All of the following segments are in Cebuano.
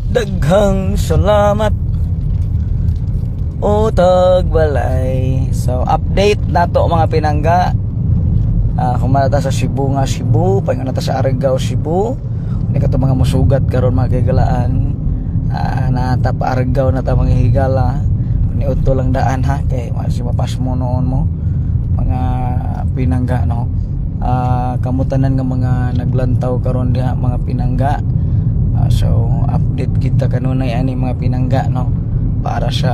Daghang salamat o tagbalay. So update nato, mga pinangga. Kung ta sa Cebu nga Cebu, paingon na ta sa Argao, Cebu. Ni kato mga musugat karon, mga kahigalaan. Nata pa Argao na ta, mga higala. Ni udto lang daan ha, kay mas mapasmo noon mo, mga pinangga, no. Kamutanan nga mga naglantaw karon diha, mga pinangga. So update kita kanunay ani, mga pinangga, no, para sa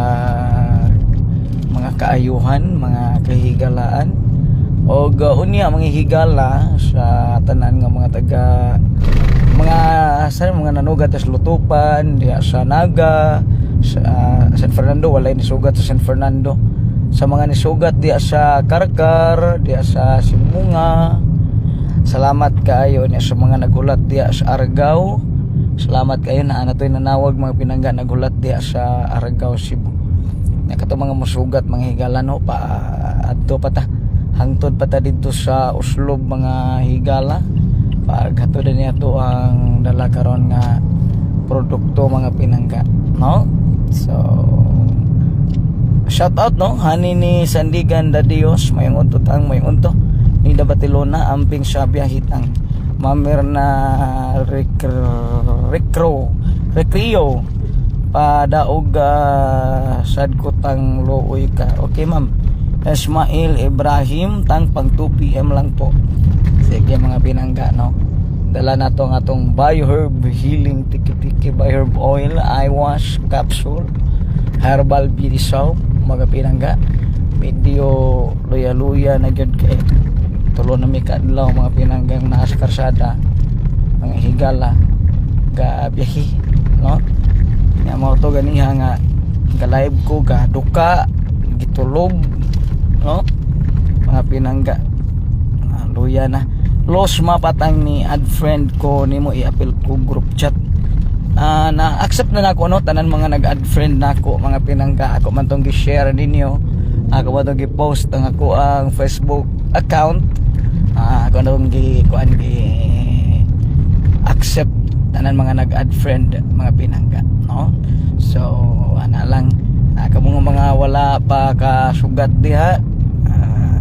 mga kaayuhan, mga kahigalaan. Og unya, mga higala, sa tanan nga mga taga mga sa mga nanugat sa Lutupan, diha sa Naga, sa San Fernando, walay nisugat sa San Fernando. Sa mga nisugat diha sa Karkar, diha sa Simunga, salamat kaayo niya. Sa mga nagulat diha sa Argao, salamat kayo na ano to'y nanawag, mga pinangga, nagulat diha sa Argao, Cebu. Na kato mga musugat, mga higala, no, pa adto pa ta, hangtod pa ta didto sa Oslob, mga higala, pag hatod niya to ang dala karon nga produkto, mga pinangga, no. So shout out, no, hani ni Sandigan da Dios, mayong unto tang, mayong unto ni da Batilona, amping sa biyahitang Mamer na Recro Recreo padaog, sad ko tang luoy ka. Okay, ma'am. Ismail Ibrahim tang, pang 2 PM lang po. Sige, mga pinangga, no, dala na to ang atong Bioherb Healing Tiki Tiki Bioherb Oil, Eye Wash Capsule, Herbal Beauty Soap, mga pinangga. Medyo luya-luya na gyud kay tulo na mi kaadlaw, mga pinanggang, naa sa karsada, mga higala, ga biyahe, no. Nya mao to ganiha nga ga live ko, ga duka, gitulob, no, mga pinangga. Luya na. Los mapatang ni add friend ko nimo, i-apil ko group chat. Na accept na nako, no, tanan mga nag-add friend nako, mga pinangga. Ako man tong gi-share ninyo, ako man tong gi-post ang ako ang Facebook account. Ako na tong gi kuan, gi accept tanan mga nag-add friend, mga pinangga, no. So ana lang. Kamo nga mga wala pa kasugat diha,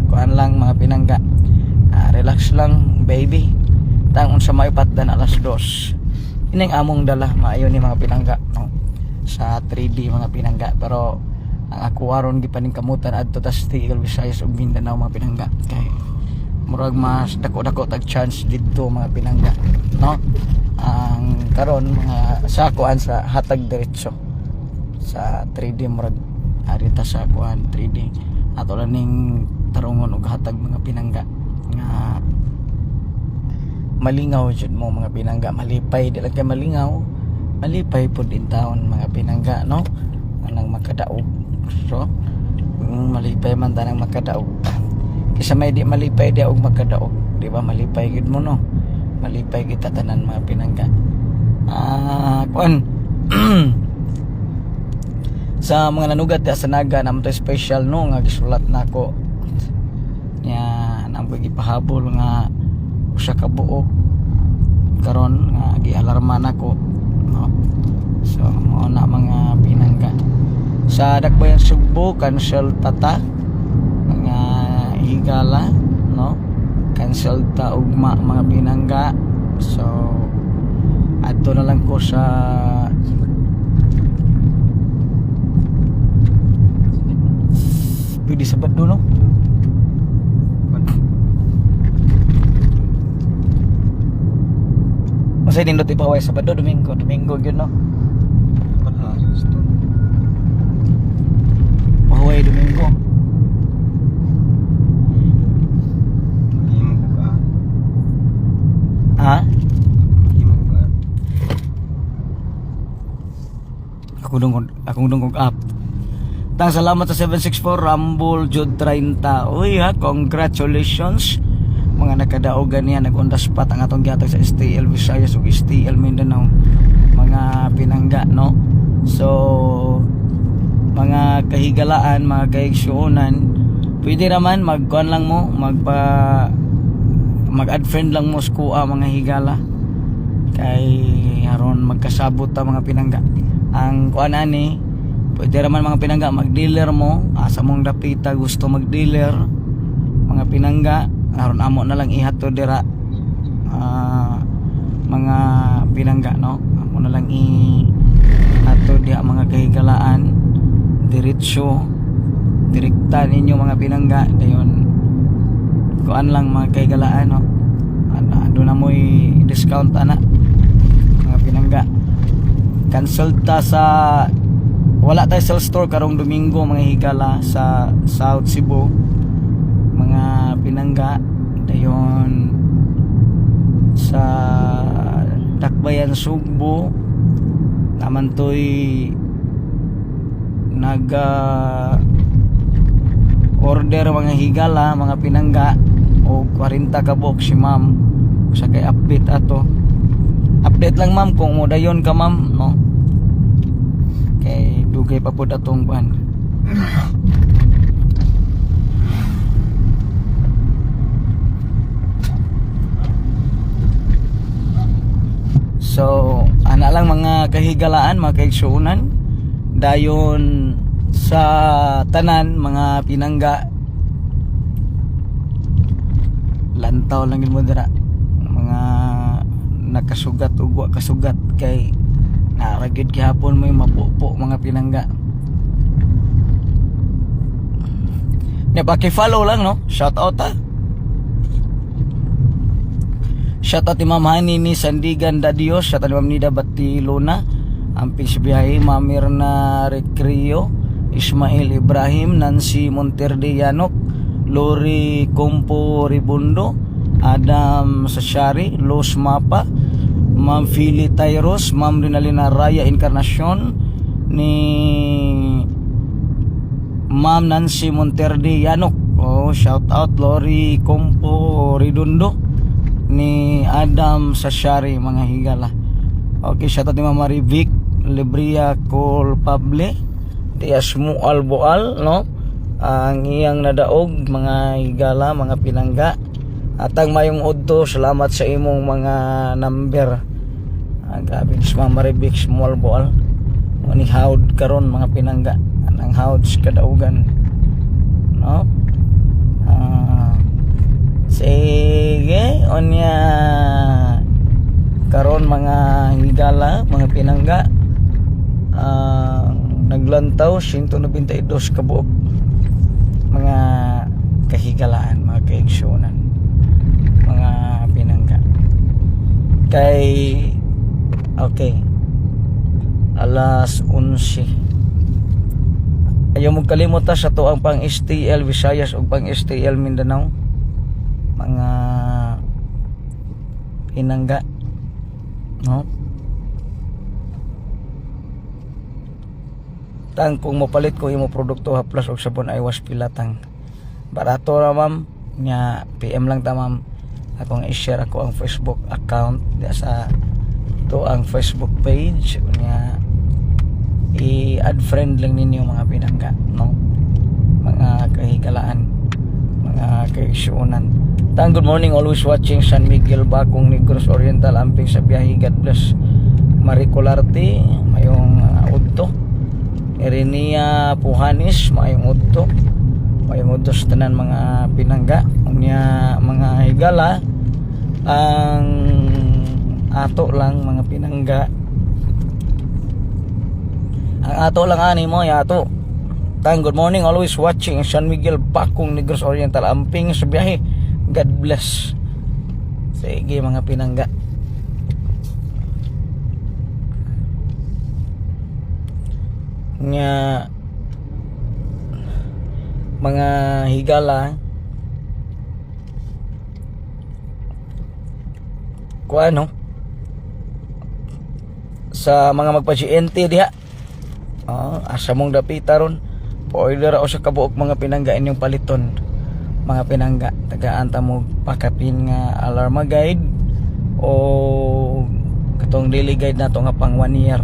kuan lang, mga pinangga. Relax lang, baby tang, unsa may patdan alas 2 ining among dala, maayo ni, mga pinangga, no, sa 3D, mga pinangga. Pero ang ako aron gipaningkamutan adto ta sa Eagle Visayas ug Mindanao, mga pinangga, kay murag mas dako-dako tag chance didto, mga pinangga, no. Ang karon mga sa kuan, sa hatag diretso sa 3D, murag ari ta sa kuan 3D, ato lang ning tarungon og hatag, mga pinangga, nga malingaw jud mo, mga pinangga, malipay. Di lang kay malingaw, malipay pud in taon, mga pinangga, no, anang makadaog. So kung malipay man tanang makadaog kaysa may di malipay di og makadaog, di ba? Malipay gid mo, no? Malipay kita tanan, mga pinangga. Kuan, sa mga nanugat sa Naga, naman to special, no, nga gisulat nako nya, namo gipahabol nga usa ka buok karon nga gialarma nako, no. So mao na, mga pinangga. Sa Dakbayan Sugbo, cancel tata, mga higala, no. Cancel ta ugma, mga pinangga. So adto na lang ko sa pwede sa Bado, no. Masay nindot ipaway sa Bado, Domingo, Domingo gyud, no. Pahuway Domingo. Ha? Ako dong, akong dong kog app. Tang, salamat sa 764 Rumble Jud 30. Uy ha, congratulations. Mga nakadaogan niya, nag on the spot ang atong gihatag sa STL Visayas ug STL Mindanao, mga pinangga, no. So mga kahigalaan, mga kaigsuonan, pwede raman magkuan lang mo, magpa mag-add friend lang mo sa kuha, mga higala. Kay aron magkasabot ta, mga pinangga. Ang kuan ani, pwede raman, mga pinangga, mag-dealer mo asa mong dapita gusto mag-dealer, mga pinangga, aron amo na lang ihatod dira, mga pinangga, no? Amo na lang ihatod diha, mga kahigalaan, diretso direkta ninyo, mga pinangga. Dayon kuan lang, mga kahigalaan, no? Ana doon na mo'y discount ana, mga pinangga. Cancel ta sa, wala tayo sales store karong Domingo, mga higala, sa South Cebu, mga pinangga. Dayon sa Dakbayan Sugbo naman to'y nag order, mga higala, mga pinangga, o 40 ka box si ma'am sa kay update ato. Update lang, ma'am, kung modayon ka, ma'am, no? Kay dugay pa pud atong kuan. So ana lang, mga kahigalaan, mga kaigsuonan. Dayon sa tanan, mga pinangga, lantaw lang gid mo dira, mga nakasugat ug wa kasugat, kay naa gyud gihapon may mapupo, mga pinangga. Nya paki-follow lang, no? Shout out ha. Shout out ni Ma'am Hani ni Sandigan Dadios, shout out ni Ma'am Nida Batilona, Amping sa biyahe, Ma'am Mirna Recreo, Ismail Ibrahim, Nancy Monterde Yanok, Lori Compo Ribundo, Adam Sashari, Los Mapa, Ma'am Philly Tyros, Ma'am Rinalina Raya Encarnacion, ni Ma'am Nancy Monterde Yanok. Oh, shout out Lori Compo Redondo, ni Adam Sashari, mga higala. Okay, shout out ni Ma'am Marivic Lebria Culpable Dias Mual Boal, no? Ang iyang nadaog, mga higala, mga pinangga. Atang mayong udto, salamat sa imong mga number. Ah, grabe ni si Ma'am Marivic Mual Boal. Mga ni hawd karon, mga pinangga. Anang hawd sa kadaugan. No? Ah, sige, onya karon, mga higala, mga pinangga, ang naglantaw 192 kabuok, mga kahigalaan, mga kaigsuonan, mga pinangga. Kay okay, alas 11. Ayaw mo kalimot ta sa to ang pang STL Visayas ug pang STL Mindanao, mga pinangga, no? Tang, kung mopalit ko imo produkto, haplas og sabon iWash pilatang barato ra, ma'am. Nya PM lang ta, ma'am. Akong i-share ako ang Facebook account diya sa to ang Facebook page. Nya i-add friend lang ninyo, mga pinangga, no? Mga kahigalaan, mga kaigsuonan. Tang, good morning, always watching San Miguel Bakong, Negros Oriental. Amping sa biyahe, God bless. Maricolarte, mayong udto. Irenia Puhanis, mayong udto. Mayong udto sa tanan, mga pinangga. Unya, mga higala, ang ato lang, mga pinangga, ang ato lang ani mo ato. Tang, good morning, always watching San Miguel Bakong, Negros Oriental. Amping sa biyahe, God bless. Sige, mga pinangga. Nga mga higala, kuan, no, sa mga magpa-GNT diha. Oh, asa mong dapita ron. Pa-order ako sa kabuok, mga pinangga, inyong paliton. Mga pinangga, tagaan ta mo pakapin nga alarma guide o katong daily guide nato nga pang 1 year.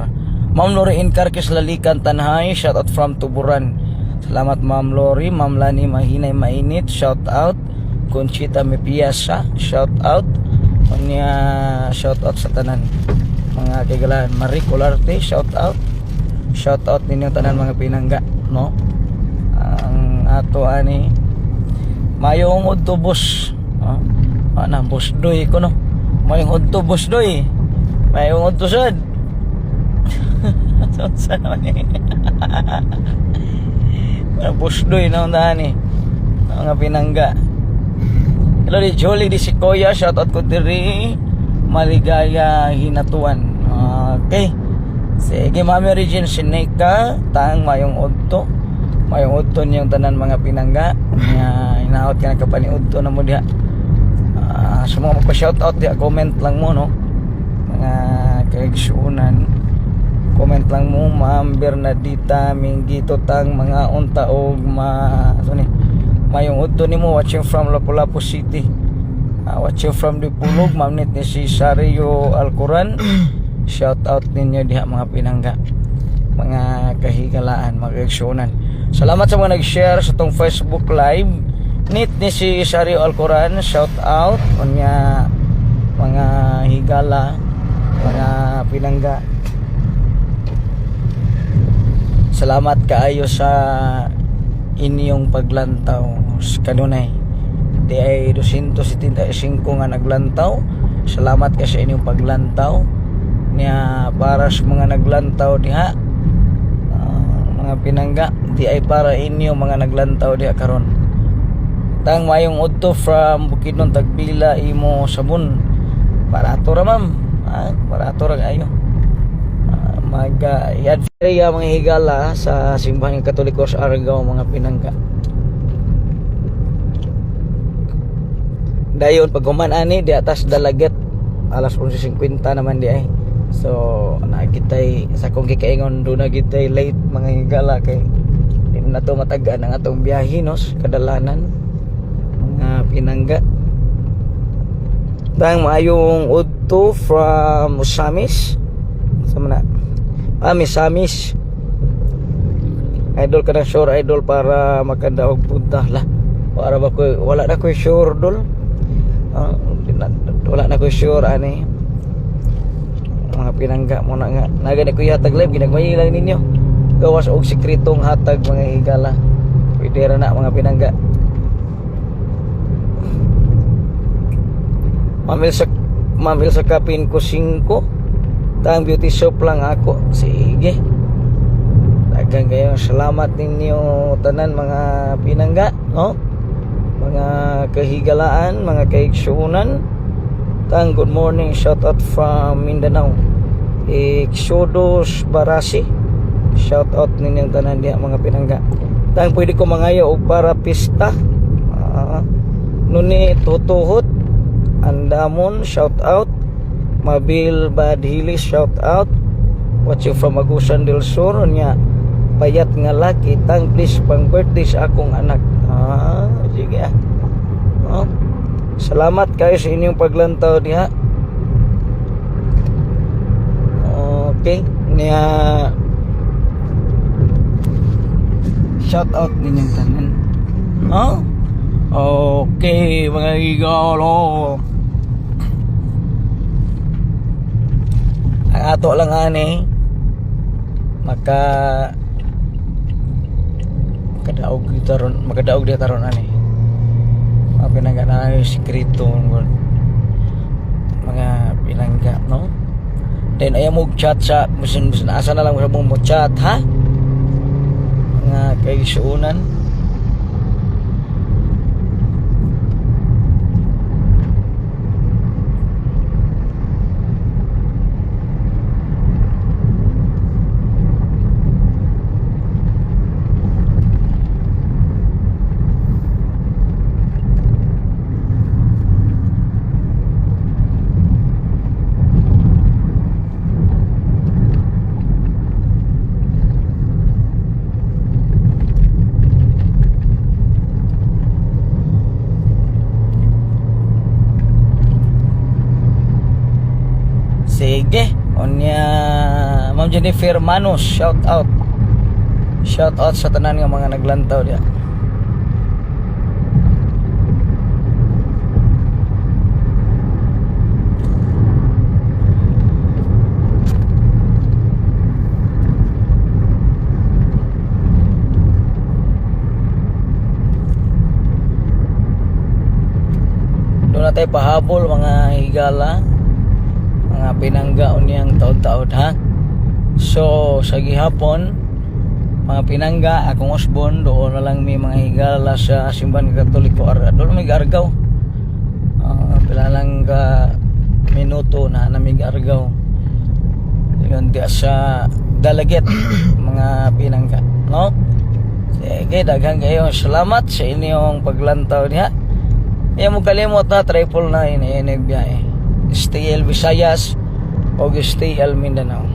Ma'am Lori Incarques Lalikan Tanhay, shout out from Tuburan. Salamat, Ma'am Lori. Ma'am Lani Mahinay Mainit, shout out. Conchita Mepiasa, shout out. Unya Unya, shout out sa tanan mga kahigalaan. Marie Colarte, shout out. Shout out ninyo tanan, mga pinangga, no? Ang ato ani, mayong udto, boss. Ah, ana boss doy ko, no. Mayong udto, boss doy. Mayong udto sad. Sa naman eh. Boss doy na ani. Mga pinangga. Hello di Jolie di Sikoya, shout out ko diri. Maligaya Hinatuan. Okay. Sige, Mami Regine Sineca, tang mayong udto. Mayong udto niyong tanan, mga pinangga. Nya inaot ka na kapani udto na mo diha. Ah, sa mga magpa-shout out diha, comment lang mo, no. Mga kaigsuunan. Comment lang mo, Ma'am Bernadita Mingito, tang mga unta og ma ano ni. Mayong udto nimo, watching from Lapu-Lapu City. Ah, watching from Dipolog, Ma'am Nit ni si Sario Alcoran. Shout out ninyo diha, mga pinangga. Mga kahigalaan, mga kaigsuunan. Salamat sa mga nag-share sa tong Facebook Live. Nit ni si Sario Alcoran, shout out. Unya mga higala, mga pinangga. Salamat kaayo sa inyong paglantaw kanunay. Di ay 275 nga naglantaw. Salamat kay sa inyong paglantaw. Niya para sa mga naglantaw diha, ah, mga pinangga, di ay para inyo mga naglantaw diha karon. Tang mayong udto from Bukidnon, Tagpila imo sabon. Barato ra, ma'am. Ah, barato ra kaayo. Ah, mag i-advert mga higala sa Simbahan Katoliko sa Argao, mga pinangga. Dayon pag human ani di atas Dalaget, alas 11:50 naman di ay. So na kitay sa kong gikaingon do na kitay late, mga higala, kay di na to matagaan ang atong biyahe, no, sa kadalanan, mga pinangga. Tang maayong udto from Ozamis. Sa mana? Ah, Misamis. Idol ka ng sure, idol, para makadaog punta lah. Para ba ko wala na ko sure dol. Ah, wala na ko sure ani. Mga pinangga mo na nga. Naga ni kuya hatag live, ginagmay lang ninyo. Gawas og sekretong hatag, mga higala. Pwede ra na, mga pinangga. Mamil sa kapin ko 5. Tang beauty shop lang ako. Sige. Daghang kayo salamat ninyo tanan, mga pinangga, no? Mga kahigalaan, mga kaigsuunan. Tang good morning, shout out from Mindanao. Exodus Barasi. Shout out ninyong tanan diha, mga pinangga. Tang pwede ko mangayo og para pista. Ah, nuni tutuhot Andamon, shout out. Mabil Badhili, shout out. Watching from Agusan del Sur nya payat nga laki, tang please pang birthday sa akong anak. Ah, sige ah. Oh. Salamat kayo sa inyong paglantaw diha. Okay, niya shout out ninyong tanan. Oh? Okay, mga higala. Ang ato lang ani makadaog dito ron, makadaog dito ron ani. Mga pinangga na yung sikreto mga pinangga, no? Then ayaw mo chat sa bisan bisan asa na lang mo chat ha. Mga kaigsuunan. Sige. Unya Ma'am Jennifer Manos, shout out. Shout out sa tanan nga mga naglantaw diya. Doon na tayo pahabol, mga higala, mga pinangga, unyang taod-taod ha. So sa gihapon, mga pinangga, akong usbon, doon na lang may mga higala sa Simbahan Katoliko. Doon may Argao. Pila lang ka minuto na namig Argao. Yun di sa Dalaget, mga pinangga, no? Sige, daghan kayo. Salamat sa inyong paglantaw niya. Iya mo kalimot na 999 ay nagbiyahe. STL Visayas o STL Mindanao.